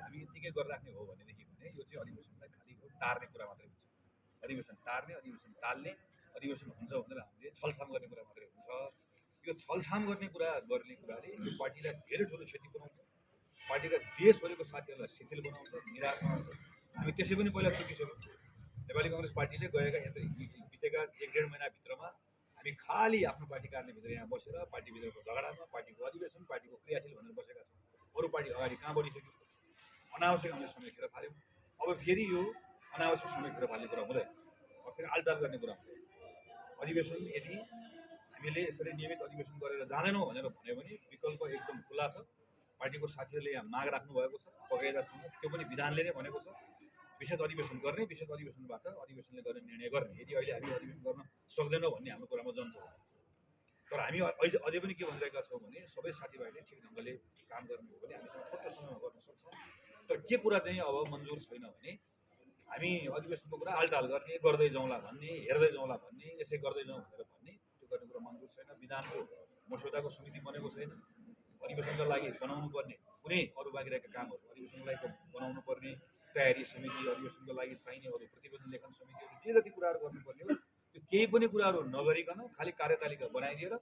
हामी यतिकै गरिराख्ने हो भनेदेखि भने यो चाहिँ अधिवेशनलाई खालि टार्ने कुरा मात्रै हुन्छ। अधिवेशन टार्ने, अधिवेशन टाल्ने, अधिवेशन हुन्छ भनेर हामीले छलछाम गर्ने कुरा मात्रै हुन्छ। यो छलछाम गर्ने कुराले यो पार्टीलाई धेरै ठुलो क्षति पुऱ्याउँछ, पार्टीका देशभरिको साथीहरूलाई शिथिल बनाउँछ, निराश बनाउँछ। हामी त्यसै पनि पहिला चुकिसक्यौँ। नेपाली कङ्ग्रेस पार्टीले गएका बितेका 1-1.5 महिनाभित्रमा हामी खालि आफ्नो पार्टी कार्यालयभित्र यहाँ बसेर पार्टीभित्रको झगडामा, पार्टीको अधिवेशन, पार्टीको क्रियाशील भनेर बसेका छौँ। अरू पार्टी अगाडि कहाँ बढिसक्यो, अनावश्यक हामीले समय खेर फाल्यौँ। अब फेरि यो अनावश्यक समय खेर फाल्ने कुरा हुँदैन, अब फेरि आलटाल गर्ने कुरा हुँदैन। अधिवेशन यदि हामीले यसरी नियमित अधिवेशन गरेर जाँदैनौँ भनेर भन्यो भने विकल्प एकदम खुला छ। पार्टीको साथीहरूले यहाँ माग राख्नु भएको छ बगैँचासँग, त्यो पनि विधानले नै भनेको छ विशेष अधिवेशन गर्ने, विशेष अधिवेशनबाट अधिवेशनले गर्ने निर्णय गर्ने। यदि अहिले हामी अधिवेशन गर्न सक्दैनौँ भन्ने हाम्रो कुरामा जन्छ। तर हामी अझै पनि के भनिरहेका छौँ भने सबै साथीभाइले ठिक ढङ्गले काम गर्नु हो भने हामीसँग छोटो समयमा गर्न सक्छौँ। तर के कुरा चाहिँ अब मन्जुर छैन भने हामी अधिवेशनको कुरा आलटाल गर्ने, गर्दै जाउँला भन्ने, हेर्दै जाउँला भन्ने, यसै गर्दै जाउँ भनेर भन्ने, त्यो गर्ने कुरा मन्जुर छैन। विधानको मस्यौदाको समिति बनेको छैन। अधिवेशनका लागि बनाउनु पर्ने कुनै अरू बाँकी रहेका कामहरू, अधिवेशनको लागि बनाउनु पर्ने तयारी समिति, अधिवेशनको लागि चाहिने अरू प्रतिवेदन लेखन समितिहरू जे जति कुराहरू गर्नुपर्ने हो त्यो केही पनि कुराहरू नगरिकन खालि कार्यतालिका बनाइदिएर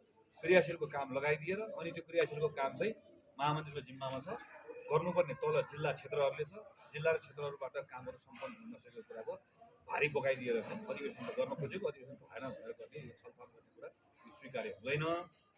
क्रियाशीलको काम लगाइदिएर अनि त्यो क्रियाशीलको काम चाहिँ महामन्त्रीको जिम्मामा छ, गर्नुपर्ने तल जिल्ला क्षेत्रहरूले छ, जिल्ला र क्षेत्रहरूबाट कामहरू सम्पन्न हुन नसकेको कुराको भारी बोकाइदिएर चाहिँ अधिवेशन त गर्न खोजेको, अधिवेशन भएन भनेर गर्ने यो छलछाल गर्ने कुरा यो स्वीकार्य हुँदैन।